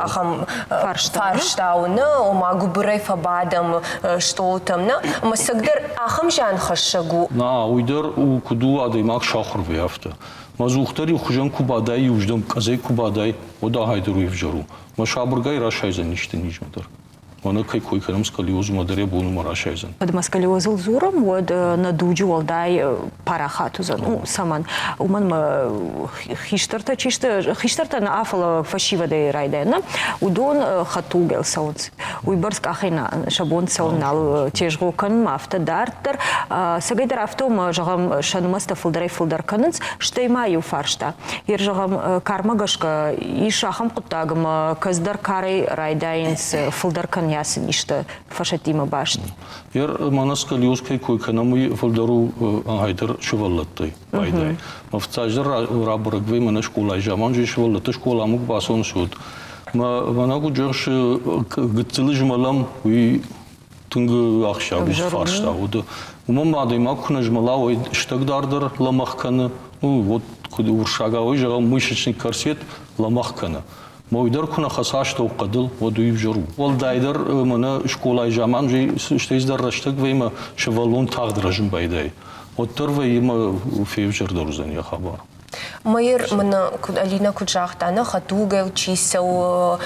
ахӕм фарста у, нӕ, ома гуыбырӕй фӕбадӕм стъолтӕм, нӕ, ӕмӕ цӕгдӕр ахӕм зианхӕссӕг у.
На, уый дӕр у, куыд у адӕймаг сахуыр вӕййы афтӕ. Мӕ дзухдӕр иу хуызӕн куы бадай, иуыздӕм къӕдзӕй куы бадай, уӕд ахайдӕр уый ӕвзӕр у. Мӕ сабыргай расайдзӕн исты низмӕ дӕр. Мӕнӕ кӕй кой кӕнӕм сколиозмӕ дӕр йӕ бон уымӕ расайдзӕн.
Кӕд ма сколиозыл дзурӕм, уӕд нӕ дуджы уӕлдай парахат уыдзӕн. Ну, цӕмӕн? Уымӕн ӕмӕ хистӕртӕ чи сты, хистӕртӕ нӕ, фӕлӕ фӕсивӕдӕй райдайӕн нӕ, уыдон хӕдтулгӕйыл цӕуынц. Уыйбӕрц къахӕй нӕ, сӕ бон цӕуын нал тезгъо кӕнынмӕ, афтӕ дарддӕр. Цӕгӕйдӕр афтӕ у, ӕмӕ, зӕгъӕм, сӕ нымӕцтӕ фылдӕрӕй-фылдӕр кӕнынц, стӕй ма иу фарста. Йе зӕгъӕм, кармӕ гӕсгӕ ис ахӕм хъуыддаг, ӕмӕ кӕцыдӕр карӕй райдайынц фылдӕр кӕнӕ сын исты фӕсӕттимӕ баст.
Ер мӕнӕ сколиоз кӕй кой кӕнӕм, уый фылдӕр у ӕгайдӕр сывӕллӕттӕй пайдай. Мӕ фыццаджыдӕр рабӕрӕг вӕййы мӕнӕ скъолайы заман же сывӕллӕтты скъоламӕ куы бацӕуынц, уӕд. Мӕ мӕнӕ куыд зӕгъыс, гыццылы змӕлӕм, уый тынг ахсджиаг уыцы фарста уыд. Уымӕн адӕймаг куы нӕ змӕла, уӕд стӕгдар дӕр лӕмӕгъ кӕны. Ну, вот куыд урсагау зӕгъӕм, мышечный корсет лӕмӕгъ кӕны. Мӕ уый дӕр куы нӕ хӕца астӕухъӕдыл, уӕд уый ӕвзӕр у. Уӕлдайдӕр мӕнӕ скъолайы заман стӕй дӕр рӕстӕг вӕййы ӕмӕ сывӕллон тагъд рӕзын байдайы. Уӕддӕр вӕййы ӕмӕ февзӕрдӕр уыдзӕн йӕ хабар.
Мӕйыр мын куыд Алинӕ куыд загъта, нӕ хӕдтулгӕйыл чи цӕуы,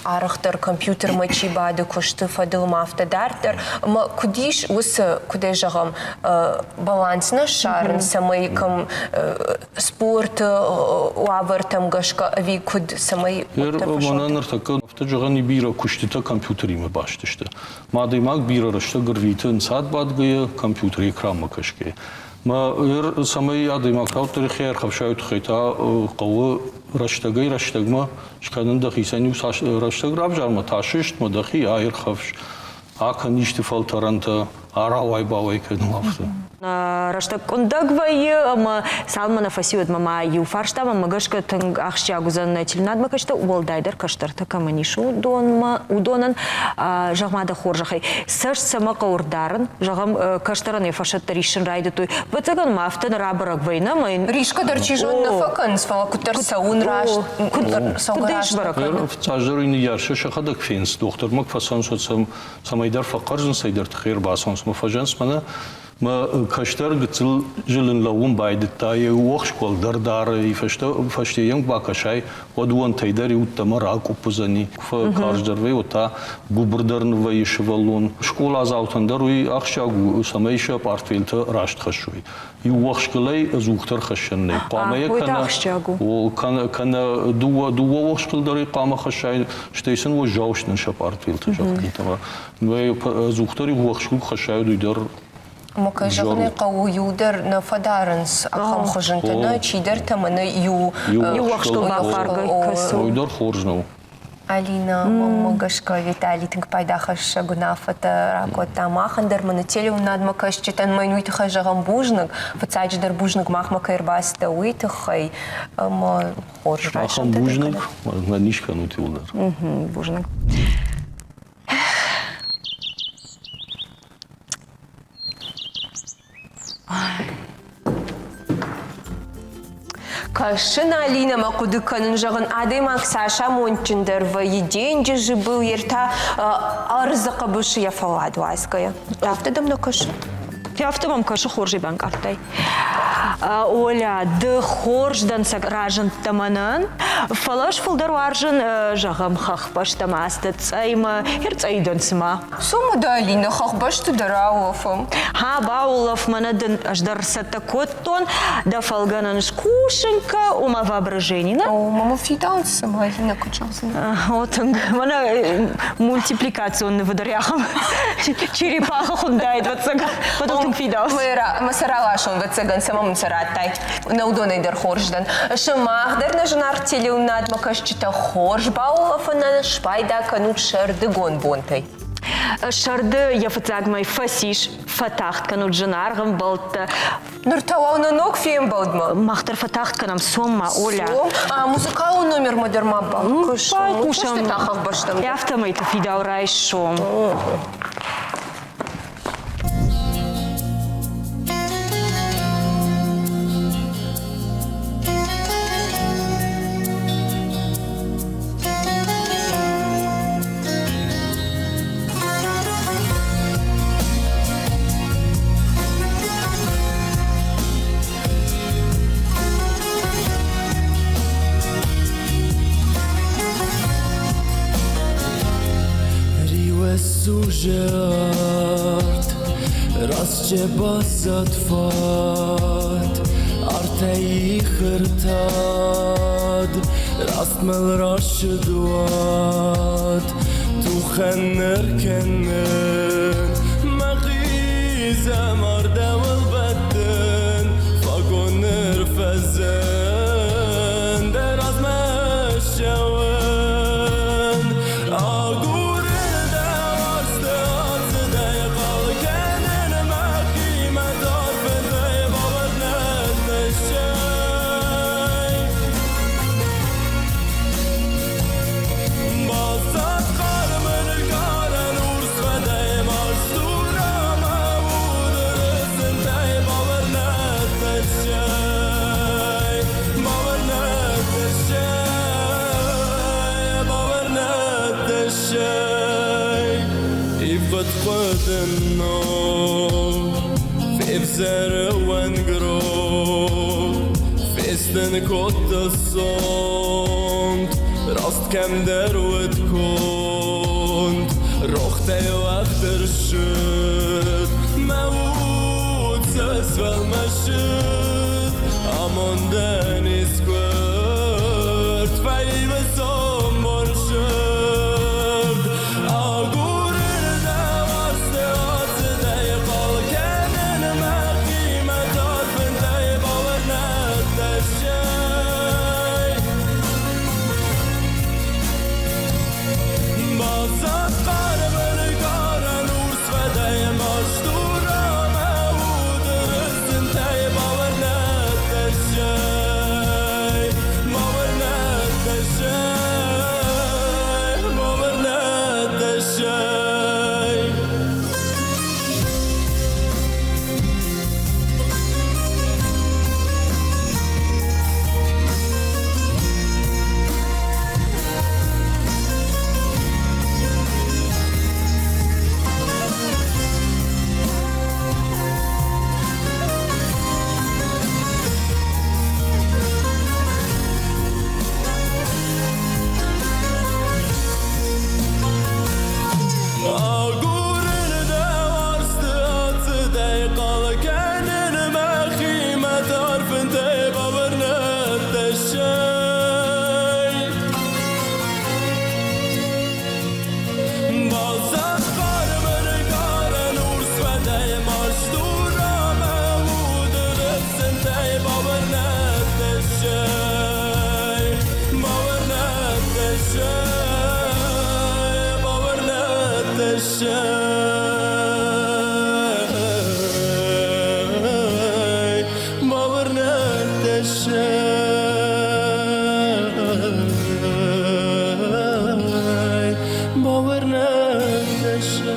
арӕхдӕр компьютермӕ чи бады куысты фӕдыл ма афтӕ дарддӕр. Ӕмӕ куыд ис уыцы, куыдӕй зӕгъӕм, баланс нӕ ссарын, цӕмӕй кӕм спорты уавӕртӕм гӕсгӕ ӕви куыд, цӕмӕй
Мӕнӕ ныртӕккӕ афтӕ зӕгъӕн бирӕ куыстытӕ компьютеримӕ баст сты. Адӕймаг бирӕ рӕстӕг ӕрвиты ӕнцад бадгӕйӕ, компьютеры экранмӕ кӕсгӕйӕ. Мӕ цӕмӕй адӕймаг тауддӕр хиӕрхӕфсайы тыххӕй та хъӕуы рӕстӕгӕй-рӕстӕгмӕ скӕнын дӕхицӕн иу цас рӕстӕг равзармӕ та сыстмӕ дӕхи аирхӕфс, акӕн исты фӕлтӕрӕнтӕ, арауай-бауай кӕн афтӕ.
Рӕстӕг къуындӕг вӕййы ӕмӕ цалынмӕ нӕ фӕсивӕдмӕ ма иу фарстамӕ мӕ гӕсгӕ тынг ахсджиаг уыдзӕн нӕ телеуынадмӕ кӕстӕ, уӕлдайдӕр кӕстӕртӕ кӕмӕн ис, уыдонмӕ, уыдонӕн, зӕгъ-ма дӕ хорзӕхӕй, цӕст цӕмӕ хъӕуы рдарын, зӕгъӕм, кӕстӕрӕн йӕ фӕсӕдтӕ риссын райдыдтой. Ӕвӕццӕгӕн ма афтӕ нӕ рабӕрӕг вӕййы, нӕ ӕмӕ йын
Рисгӕ дӕр чи зоны нӕ фӕкӕнынц, фӕлӕ куыддӕр цӕуын раст,
куыд ис бӕрӕг кӕнын?
Фыццаджыдӕр ын ныййарджытӕ сӕхӕдӕг фенынц, дохтырмӕ куы фӕцӕуынц, уӕд сӕм цӕмӕйдӕр фӕхъӕрзынц, цӕйдӕр тыххӕй ӕрбацӕуынц ӕмӕ фӕзӕнц мӕнӕ мӕ кӕстӕр гыццыл зылын лӕууын байдыдта, йӕ уӕхск уӕлдӕр дары, и фӕстӕ фӕсте йӕм куы бакӕсай, уӕд уӕнтӕй дӕр иудтӕмӕ ракъуыпп уыдзӕни. Куы фӕкарздӕр вӕййы, уӕд та гуыбырдӕр ныввӕййы сывӕллон. Скъоладзаутӕн дӕр уый ахсджиаг у, цӕмӕй сӕ пъартфелтӕ раст хӕссой. Иу уӕхскылӕй ӕдзухдӕр хӕссӕн нӕй. Хъуамӕ йӕ кӕнӕ, кӕнӕ, кӕнӕ дыууӕ, дыууӕ уӕхскыл дӕр ӕй хъуамӕ хӕссай, стӕй сын уӕззау сты сӕ пъартфелтӕ, зӕгъгӕ. Ӕдзухдӕр иу уӕхскыл хӕссай, уый дӕр
Ӕмӕ кӕй зӕгъын ӕй хъӕуы, иу дӕр нӕ фӕдарынц ахӕм хуызынтӕ, нӕ чидӕртӕ мӕнӕ иу
Иу уӕхскыл бафаргӕ кӕсы.
Уый дӕр хорз нӕу.
Алина, мӕнмӕ гӕсгӕ Виталий тынг пайдахӕссӕг уынаффӕтӕ ракодта махӕн дӕр, мӕнӕ телеуынадмӕ кӕсджытӕн мӕ йын уый тыххӕй зӕгъӕм бузныг. Фыццаджыдӕр бузныг махмӕ кӕй ӕрбацыдтӕ, уый тыххӕй. Ӕмӕ хорз
Ахӕм бузныг, мӕ низ кӕнут иуылдӕр.
Бузныг.
Кӕсын Алинӕмӕ хъуыды кӕнын, зӕгъын, адӕймаг цас амондджындӕр вӕййы денджызы был йе ртӕ ӕрдзы хъӕбысы йӕ фӕллад уадзгӕйӕ. Афтӕ дӕм нӕ кӕсы?
Афтӕ мӕм кӕсы хорзӕй банкъардтай. Оля, ды хорз дӕнцӕг разындтӕ мӕнӕн, фӕлӕ ӕз фылдӕр уарзын, зӕгъӕм, хӕхбӕстӕм ацыд цъӕймӕ, ӕрцъӕйы дӕн цыма.
Цом уӕдӕ, Алинӕ, хӕхбӕсты дӕр аулӕфӕм.
Ха, баулӕф, мӕнӕ дын ӕз дӕр цӕттӕ кодтон, дӕ фӕлгӕнӕн скусын кӕ, уымӕ воображение, нӕ?
О, мама фидауц цыма, Алинӕ, куыд зӕгъдзынӕ?
О, тынг. Мӕнӕ мультипликацион нывы дӕр ахӕм черепаха хуындаид, ӕвӕццӕгӕн. Фӕдыл тынг фидауц.
Мӕ сӕ раласон, ӕвӕццӕгӕн, цӕмӕ мын сӕ радтай. Нӕ уыдонӕй дӕр хорз дӕн. Сымах дӕр нӕ зынаргъ телеуынадмӕ кӕсджытӕ хорз баулӕфынӕн спайда кӕнут сӕрдыгон бонтӕй.
Сӕрды йӕ фыццаг мӕй фӕцис, фӕтагъд кӕнут зынаргъ ӕмбӕлттӕ.
Ныр та уал нӕ ног фембӕлдмӕ.
Мах дӕр фӕтагъд кӕнӕм, цом-ма, Оля.
Цом. А музыкалон номермӕ дӕр ма бакӕсӕм.
Байхъусӕм.
Та хӕхбӕстӕм.
Афтӕмӕй та фидау райсом.
Риуӕссужарт, растже баззад фат, артӕй ихыртад, раст мыл ращыд уад, тухӕн ныр кӕнын, мӕ хъизӕмар дӕуыл бӕттын, фагон ныр фӕзын, дӕ размӕ ссӕуын. Агурын дӕ уарзты ацыдӕй хъал кӕнын мӕхимӕ тарфынтӕй бауырнӕд ныссӕй. Баззад хъарм ныккарӕн урс фӕдӕй мастур ӕмӕ уды рысынтӕй бауырнӕд ныссӕй. Бауырнӕд ныссӕй, бауырнӕд ныссӕй. Ивгъуыд хъуыды ног февзӕры уӕнгрог. Рыстын кодта сонт, раст кӕмдӕр уыд конд, рохтӕй уӕддӕр ссыд, мӕ уд сӕ сфӕлмӕцыд, амондӕн искуырд фӕивы сомбон сырд. Агурын дӕ уарзты ацыдӕй хъал кӕнын мӕхимӕ тарфынтӕй бауырнӕд тӕссӕй. Баззад хъармы карӕн урс фӕдӕй мастура мӕ уды рыстынтӕй бауырнӕд тӕссӕй. Бауырнӕд тӕссӕй, бауырнӕд тӕссӕй. Агурын дӕ уарзты ацыдӕй хъал кӕнын мӕхимӕ тарфынтӕй бавӕрнӕд тӕссӕй. Баззад хъармы карӕн урс фӕдӕй мастура мӕ уды рыстынтӕй бавӕрнӕд тӕссӕй. Бавӕрнӕд тӕссӕй, бавӕрнӕд тӕссӕй, бавӕрнӕд тӕссӕй, бавӕрнӕд тӕссӕй.